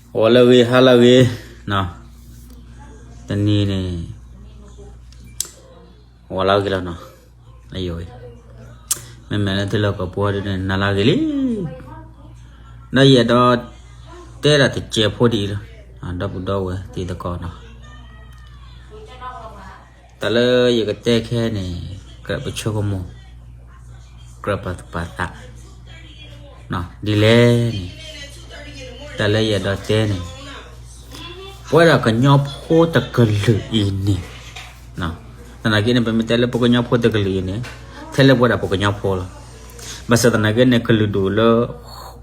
ဂီၤလၢအဂ့ၤ ဟါလၢအဂ့ၤ, တနံၤန့ၣ် ဂီၤလၢအဂ့ၤလီၤနီၤ, အယိၤ, မ့မ့ၢ်လၢထံလီၢ်ကီၢ်ပူၤဒ်န့ၣ် နၤလၢအဂ့ၤလံ, ဒီးယအဲၣ်ဒိးတဲဒၣ်တစဲးဖိဒ်အံၤလီၤ, ဒီပုၢ်ဒီဝဲၢ်သ့ၣ်တဖၣ်နီၤ တၢ်လၢယကတဲခဲန့ၣ် ကြၢးပဆိကမိၣ်, ကြၢးပာ်သူၣ်ပာ်သး, ဒ်လဲၣ်န့ၣ်, တၢ်လၢယအဲၣ်ဒိးတဲန့ၣ်, ပဝဲဒၣ်ကညီဖိတကလုာ်အံၤန့ၣ်, သနာ်က့န့ၣ် ပမ့ၢ်တဲလၢပကညီဖိတကလုာ်အံၤန့ၣ်, ထဲလၢပဝဲဒၣ်ပကညီဖိလီၤ. ဘၣ်ဆၣ်သနာ်က့န့ၣ် ကလုာ်ဒူၣ်လၢ,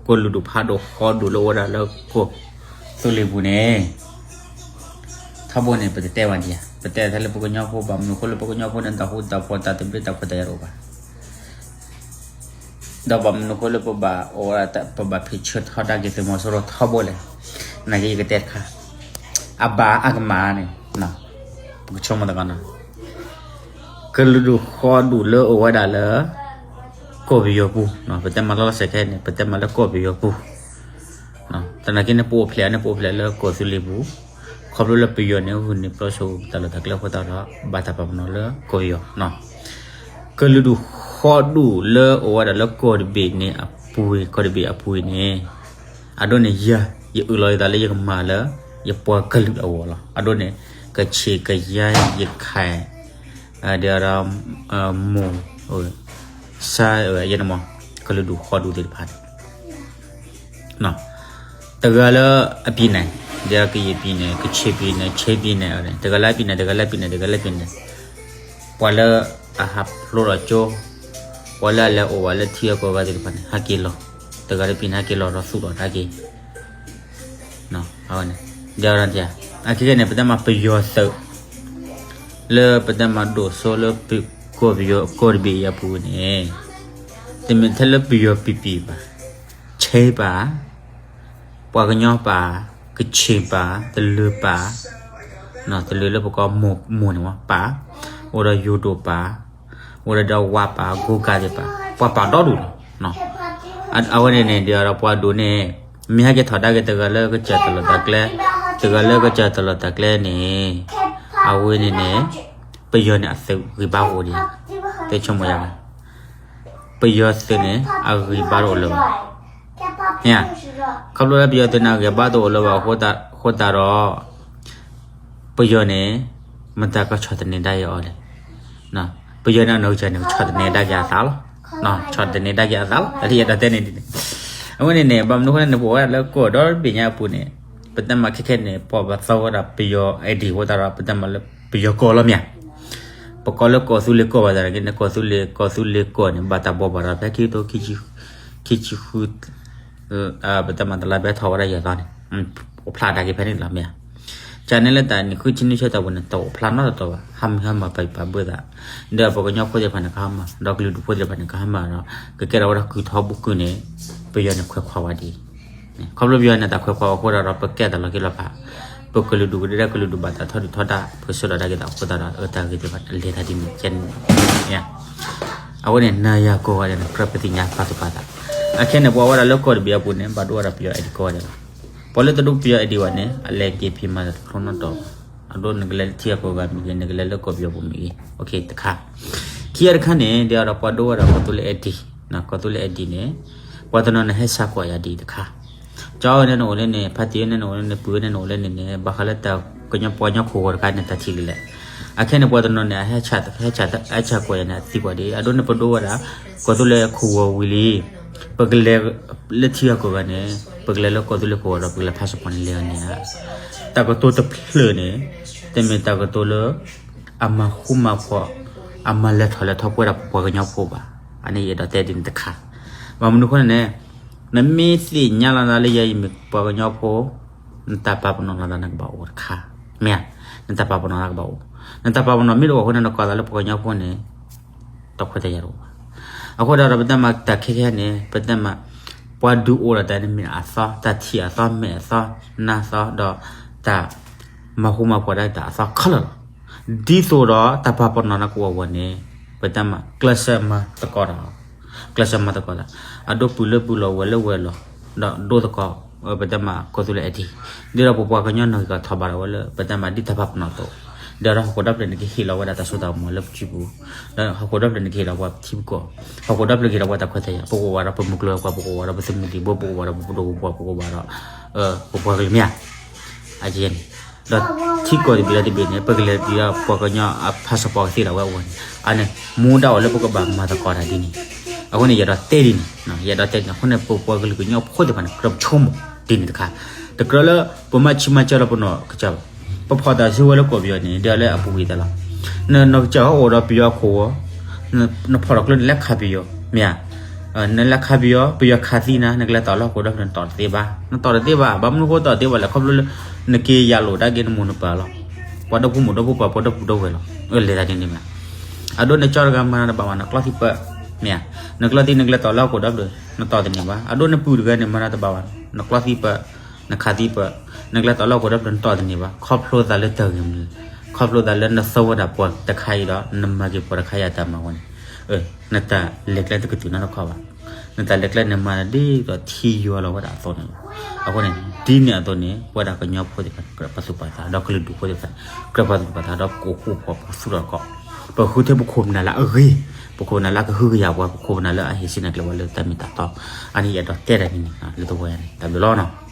ကလုာ်ဒူၣ်ဖးဒိၣ်ဃီဒူၣ်လၢအိၣ်ဝဲဒၣ်လၢကီၢ်သူလ့ၤပူၤန့ၣ် ထီဘိန့ၣ် ပတတဲဘၣ်ဒံးဧါ, ပတဲထဲလၢပကညီဖိ ဘၣ်မနုၤအဃိလၢပကညီဖိန့ၣ် တၢ်ဃူတၢ်ဖိး တၢ်သဘျ့တၢ်ခွဲးတၢ်ယာ်တအိၣ်ဘၣ်, ဒီးဘၣ်မနုၤအဃိလၢပဘၣ်အိၣ်ဝဲဒၣ် ပဘၣ်ဖံးဆၢထီဒါက့ၤသုးမီၤစိရိၤထီဘိလဲၣ်, သနာ်က့ယကတဲတခါ, အဘၣ်အကမၣ်န့ၣ်, ပကဆိကမိၣ်တခါနီၤ, ကလုာ်ဒူၣ်ဃီဒူၣ်လၢအိၣ်ဝဲဒၣ်လၢ ကီၢ်ပယီၤပူၤ, ပတဲမၤလီၤလီၤဆဲးခဲအံၤန့ၣ် ပတဲမၤလၢကီၢ်ပယီၤပူၤ သနာ်က့န့ၣ် ပအိၣ်ဖျဲၣ်န့ၣ် ပအိၣ်ဖျဲၣ်လၢကီၢ်သူလ့ၤပူၤ, ခီဖျိလၢပယီၤန့ၣ် ဂုာ်န့ၢ်ပျီဆိပတၢ်လီၢ်တၢ်ကျဲအဃိသတးဒီး ဘၣ်တၢ်ပာ်ပနီၣ်လၢကီၢ်ပယီၤ, ကလုာ်ဒူၣ်ဃီဒူၣ်လၢအိၣ်ဝဲဒၣ်လၢကီၢ်တဘ့ၣ်န့ၣ်အပူၤ, ကီၢ်တဘ့ၣ်အပူၤအံၤန့ၣ်, အဒိန့ၣ်ယၤ, ယအၢၣ်လီၤယသးလၢယကမၤလၢ ယပှၤကလုာ်အဂီၢ်လီၤ. အဒိန့ၣ် ကချ့ၣ်ကယါ ယခၢၣ် ဒီး မိၢ် စါ ယဲန့ၣ်မး ကလုာ်ဒူၣ်ဃီဒူၣ်သ့ၣ်တဖၣ်န့ၣ် တဂၤလၢအပံၤနဲၣ်, ဒီးကယဲၢ်ပံၤနဲၣ်, ကချ့ၣ်ပံၤနဲၣ်, ချ့ပံၤနဲၣ်, တဂၤလၢအပံၤနဲၣ်, တဂၤလၢအပံၤနဲၣ်, တဂၤလၢအပံၤနဲၣ်, ပှၤလၢအဟးဖျိလီၤကၠိ, ပှၤလၢအလဲၤအိၣ်ဝဲလၢထံဂၤကီၢ်ဂၤသ့ၣ်တဖၣ်န့ၣ် ဟဲက့ၤလီၤ, တဂၤလၢပံၤနဲၣ် ဟဲက့ၤလီၤဒီးသူၣ်ထီၣ်တၢ်က့ၤ အဝဲန့ၣ်, ဒီး အခဲကဲန့ၣ် ပတဲမၤပယီၤသုး လၢပတဲမၤဒိၣ်စိလၢ ကီၢ်ပယီၤကီၢ်တဘ့ၣ်အံၤအပူၤန့ၣ်, တမ့ၢ်ထဲလၢပယီၤပံၤပံၤဘၣ်, ချ့ၣ်ပာ်, ပှၤကညီပာ်, ကချ့ၣ်ပာ်, တလုာ်ပာ်, တလုာ်လၢပကိးမိၢ်မိၢ်န့ၣ်မးပာ်, အိၣ်ဒီးယိၤဒိၣ်ပာ်, အိၣ်ဒီးဝါပာ်, ကိးဂၤသ့ၣ်ပာ်, ပှၤပာ်ဒီဒူၣ်လီၤ. အဝဲန့ၣ်န့ၣ် ဒီးပှၤဒိၣ်န့ၣ် မ့ၢ်ဟဲက့ၤထီၣ်ဒါက့ၤတဂၤလၢကစၢၢ်တလီၤတၢ်ကျဲ, တဂၤလၢကစၢၢ်တလီၤတၢ်ကျဲန့ၣ်, အဝဲန့ၣ်န့ၣ် ပယီၤန့ၣ်အသုးဂံၢ်ဘါအိၣ်ဒံး, သ့ဆိကမိၣ်ယၤဘၣ်, ပယီၤသုးန့ၣ် အဂံၢ်ဘါတအိၣ်လၢၤဘၣ်, ခီဖျိလၢပယီၤသုးန့ၣ် အဂံၢ်ဘါတအိၣ်လၢၤဘၣ်အဃိသတးဒီး ပယီၤန့ၣ် မတၤကဆီၣ်သနံးဒါယၤအီၤလဲၣ်, ပယီၤန့ၣ် အနီၢ်ကစၢ်န့ၣ် ကဆီၣ်သနံးဒါက့ၤအသးလီၤ, ဆီၣ်သနံးဒါက့ၤအသးလီၤ, တၢ်လၢယအဲၣ်ဒိးတဲန့ၣ်ဒ်န့ၣ်, အဝဲန့ၣ်န့ၣ် ဘၣ်မနုၤအဃိန့ၣ် ပအိၣ်ဝဲဒၣ်လၢကီၢ်ဒီတဘ့ၣ်ညါအပူၤန့ၣ်, ပတဲမၤခဲခဲန့ၣ် ပှၤဘၣ်သီဝဲဒၣ်ပယီၤ ID အဃိသတးဒီး ပတဲမၤလၢပယီၤကီၢ်လီၤမ့ၢ်ဧါ, ပကိးလၢကီၢ်သူလ့ၤကီၢ်ဘၣ်သနာ်က့န့ၣ် ကီၢ်သူလ့ၤ ကီၢ်သူလ့ၤကီၢ်န့ၣ် ဘၣ်တၢ်ဘိးဘၣ်ဒီးဖဲခံကထိခံဆံဃု ပတဲမၤတလါဘဲထီၣ်ဝဲဒၣ်ယဲၢ်သီန့ၣ်, အိၣ်ဖျါဒၣ်က့ၤဖဲန့ၣ်လီၤမ့ၢ်ဧါ, ကန့ၣ်လၢတၢ်နံၣ်ဃုဆံနွံဆၢတၢ်ပူၤန့ၣ် တအိၣ်ဖျါနီတတီၤဘၣ်, ဟးမုၢ်ဟါမၢ်ပာ်ဘၣ်ဘၣ်သး, ဒီးပှၤကညီဖိသ့ၣ်တဖၣ်န့ၣ် ကဟါမၢ်, ဒီးကလုာ်ဒူၣ်ဖိသ့ၣ်တဖၣ်န့ၣ် ကဟါမၢ်ဒီး ကကဲထီၣ်ဝဲဒၣ်ကုၢ်ထီဘိကုၢ်န့ၣ်, ပယီၤန့ၣ်ခွဲးခွါဝဲဒ်အံၤ, ခီဖျိပယီၤန့ၣ် တၢ်ခွဲးခွါအဃိဒီး ပကဲတၢ်လီၤက့ၤလီၤဖး, ပကလုာ်ဒူၣ်ကဒဲကလုာ်ဒူၣ်ဘၣ်တၢ်ထီဒုၣ်ထီဒါ ပကဆှၢလီၤဒၣ်က့ၤသးအဃိသတးဒီး အတၢ်ဂ့ၢ်သ့ၣ်တဖၣ်လဲၤတၢ်ဒ်န့ၣ်ကဲန့ၣ်, အဝဲန့ၣ် နၤယၤကိးဂၤဒဲးန့ၣ် ကြၢးပသ့ၣ်ညါပာ်သူၣ်ပာ်သး, အခဲန့ၣ် ပှၤဝဲဒၣ်လၢကီၢ်တဘ့ၣ်အပူၤန့ၣ် ဘၣ်ဒိဝဲဒၣ်ပယီၤ ID ကိးဂၤဒဲးလီၤ, ပှၤလၢတဒိပယီၤ ID ဘၣ်န့ၣ် အလဲၤက့ၤဖံးမၤတၢ်တဖျိနီတတီၤဘၣ်, အဒိနကလဲၤလၢထံဂၤကီၢ်ဂၤမ့ၢ်ဂ့ၤ နကလဲၤလၢကီၢ်ပယီၤပူၤမ့ၢ်ဂ့ၤ, တခါ, ခံဂၤတခါန့ၣ် ဒီးပှၤဒိဝဲဒၣ်ကီၢ်သူလ့ၤ ID, ကီၢ်သူလ့ၤ ID န့ၣ်, ပှၤတနီၤန့ၣ်ဟဲဆှၢကွၢ်ယၤဒ်အံၤတခါ, ကၠီန့ၣ်နအိၣ်လၢန့ၣ် ဖါတံၢ်န့ၣ်နအိၣ်လၢန့ၣ် ပုၢ်န့ၣ်နအိၣ်လၢန့ၣ်န့ၣ် ဘၣ်ဃးလၢတၢ်ကညီပှၤကညီခိၣ်ဂီၤတခါန့ၣ် တၢ်ထံၣ်ကလဲၣ်, အခဲန့ၣ် ပှၤတနီၤန့ၣ် အဟဲဆှၢကွၢ်ယၤန့ၣ် အသံကွၢ်ဒ်အံၤ, အဒိန့ၣ်ပဒိဝဲဒၣ် ကီၢ်သူလ့ၤခိၣ်ဂီၤဝံၤလံ, ပကလဲၤလၢထံဂၤကီၢ်ဂၤန့ၣ်, ပကလဲၤလၢကီၢ်သူလ့ၤခိၣ်ဂီၤဒီး ပကလဲၤ passport န့ၣ်လဲၤအီၤန့ၣ်ဧါ, တၢ်ကတိၤတဖျၢၣ်န့ၣ်, တမ့ၢ်တၢ်ကတိၤလၢ အမၤဃူမၤဖိး, အမၤလဲၤထီၣ်လဲၤထီပဝဲဒၣ်ပပှၤကညီဖိဘၣ်, အန့ၣ်ယအဲၣ်ဒိးတဲဒ်န့ၣ်တခါ, ဘၣ်မနုၤအဃိန့ၣ်န့ၣ်, နမ့ၢ်သ့ၣ်ညါလီၤသးလၢယၤအံၤမ့ၢ်ပှၤကညီဖိ, နတၢ်ပာ်ပနီၣ်လီၤသးန့ၣ်ကဘၣ်အိၣ်တခါ, မ့ၢ်ဧါ, နတၢ်ပာ်ပနီၣ်လီၤသးကဘၣ်အိၣ်, နတၢ်ပာ်ပနီၣ်မ့ၢ်တအိၣ်အဃိန့ၣ် နကိးသးလၢပှၤကညီဖိန့ၣ်, တၢ်ခွဲးတၢ်ယာ်တအိၣ်ဘၣ်, အဃိဒီးပတဲမးတၢ်ခဲခဲန့ၣ် ပတဲမး, ပှၤဒုးအိၣ်ဒီးတၢ်န့ၣ်မ့ၢ်အသီ, တၢ်ထံၣ်အသီ မဲာ်အသီ နါသီဒီး တၢ် မၤဃူမၤဖိးဒၣ်တၢ်အသီခဲလၢာ်လီၤ. ဒ်သိးဒီးတၢ်ပာ်ပနီၣ်န့ၣ်ကဝီၤဝီၤန့ၣ်, ပတဲမး ကျဲးစၢးမၤသကိးတၢ်, ကျဲးစၢးမၤသကိးတၢ်, အဒိပုၢ်လၢပုၢ်လီၤ ဝဲၢ်လၢဝဲၢ်လီၤ, ဒီးဒိသကိး ပတဲမးကီၢ်သူလ့ၤ အဲၣ်ဒိး ဒ်ဒီးပပှၤကညီနီၣ်ဂံၢ်ကီၢ်ထီၣ်ဘၣ်ဒီးဝဲလၢ ပတဲမးဒ်တၢ်ပာ်ပနီၣ်အသိး, ဒီးဟီၣ်ခိၣ်ဒီဖျၢၣ်န့ၣ်ကဟ့ၣ်လီၤဝဲဒၣ်တၢ်စိတၢ်ကမီၤလၢပထံပူၤ, ဒီးဟီၣ်ခိၣ်ဒီဖျၢၣ်န့ၣ်ကဟ့ၣ်လီၤပှၤထံပူၤကီၢ်, ဟီၣ်ခိၣ်ဒီဖျၢၣ်ကဟ့ၣ်လီၤပှၤတၢ်ခွဲးတၢ်ယာ်, ပကအိၣ်ဘၣ်ဒီးပမုၢ်ကျိၤဝဲၤကွာ်, ပကအိၣ်ဘၣ်ဒီးပသးမုၢ်သံၣ်ဘိ, ပကအိၣ်ဘၣ်ဒီးပပဒိၣ်ပပှၢ်, ပကအိၣ်ဘၣ်ဒီး အကဲန့ၣ်, ဒီးထံကီၢ်တဘ့ၣ်ဒီးတဘ့ၣ်န့ၣ် ပကလဲၤဒ်ဒီးပှၤကညီအ passport ကသ့ဒၣ်ဝဲအဂီၢ်န့ၣ်, အန့ၣ် မူဒါအိၣ်လၢပကဘၣ်မၤသကိးတၢ်ဒ်န့ၣ်, အဃိန့ၣ် ယအဲၣ်ဒိးတဲဒ်န့ၣ်, ယအဲၣ်ဒိးတဲဒ်န့ၣ်, အဃိန့ၣ် ပပှၤကလုာ်ကညီဖိသ့ၣ်တဖၣ်န့ၣ် ကြၢးပဆိကမိၣ်ဒ်န့ၣ်တခါ, တကြၢးလၢပမၤဆံးမၤစၢၤလီၤပနီၢ်ကစၢ်ဘၣ်, ပဖီၣ်တၢ်စုဝဲလၢကီၢ်ပယီၤန့ၣ် ဒ်လၢအပူၤကွံာ်သးလီၤ, နနီၢ်ကစၢ်ဟီၣ်အိၣ်ဒီးပယီၤအခိၣ်ဝီ နဖီၣ်ထီၣ်ကျိန့ၣ် နလဲၤခးပယီၤ, မ့ၢ်ဧါ, နလဲၤခးပယီၤ, ပယီၤခးသံနၤ, နကလဲၤတီၢ်လၢဟီၣ်ခိၣ်ဒီဖျၢၣ်န့ၣ် နတီၢ်တသ့ဘၣ်, နတီၢ်တသ့ဘၣ်, ဘၣ်မနုၤဃိတီၢ်တသ့ဘၣ်လဲၣ်, ခီဖျိလၢ နက့ၤယၤလိာ်ဒၣ်က့ၤနမိၢ်နပၢ်လီၤ, ပှၤဒီဖိမိၢ်ဒီဖိပၢ် ပှၤဒီပုၢ်ဒီဝဲၢ်လီၤ, အလဲၤသးဒ်န့ၣ်မ့ၢ်, အဒိနကၠီတဂၤမၤနၤတဘၣ်ဘၣ် နကျီသံပၢ, မ့ၢ်ဧါ, နကျီသံနကလဲၤတီၢ်လၢဟီၣ်ခိၣ်ဒီဖျၢၣ် နတီၢ်တန့ၢ်ဘၣ်, အဒိနပုၢ်တဂၤန့ၣ် မၤနၤတဘၣ်ဘၣ် နကျီသံပၢ, နခးသံပၢ, နကလဲၤတီၢ်လၢဟီၣ်ခိၣ်ဒီဖျၢၣ် နတီၢ်တန့ၢ်ဘၣ်, ခီဖျိသးလၢတၢ်ဂ့ၢ်မနုၤလဲၣ်, ခီဖျိသးလၢနသၢဝဲဒၣ်ပှၤတခါအံၤဒီး နမၤက့ၤပှၤတခါအံၤအတၢ်မၤဝဲန့ၣ်, နတၢ်လဲၤကျဲတကတုာ်နီတခီဘၣ်, နတၢ်လဲၤကျဲန့ၣ်မၤဒ်သိးထံယွၤလီၤဝဲဒၣ်အသိးန့ၣ်လီၤ, အဃိန့ၣ် ဒ်န့ၣ်အသိးန့ၣ် ပဝဲဒၣ်ကညီဖိသ့ၣ်တဖၣ်န့ၣ် ကြၢးပာ်သူၣ်ပာ်သး ဒီးကလုာ်ဒူၣ်ဖိသ့ၣ်တဖၣ်န့ၣ် ကြၢးပာ်သူၣ်ပာ်သး ဒီးပကအိၣ်ဃူအိၣ်ဖိး ပသူၣ်ထီၣ်ကီး, ပဃုထၢပခိၣ်ပနၢ်လၢအဂ့ၤ, ပခိၣ်ပနၢ်လၢအကဟုကယာ်ပှၤ, ပခိၣ်ပနၢ်လၢအဟ့ၣ်စံၣ်ညီၣ်ကျဲၤပှၤလၢတၢ်မ့ၢ်တၢ်တီ, အန့ၣ်ယအဲၣ်ဒိးတဲတၢ်န့ၣ်န့ၣ် လၢတဝီညါန့ၣ် တၢ်ဘျုးလီၤနီၤ.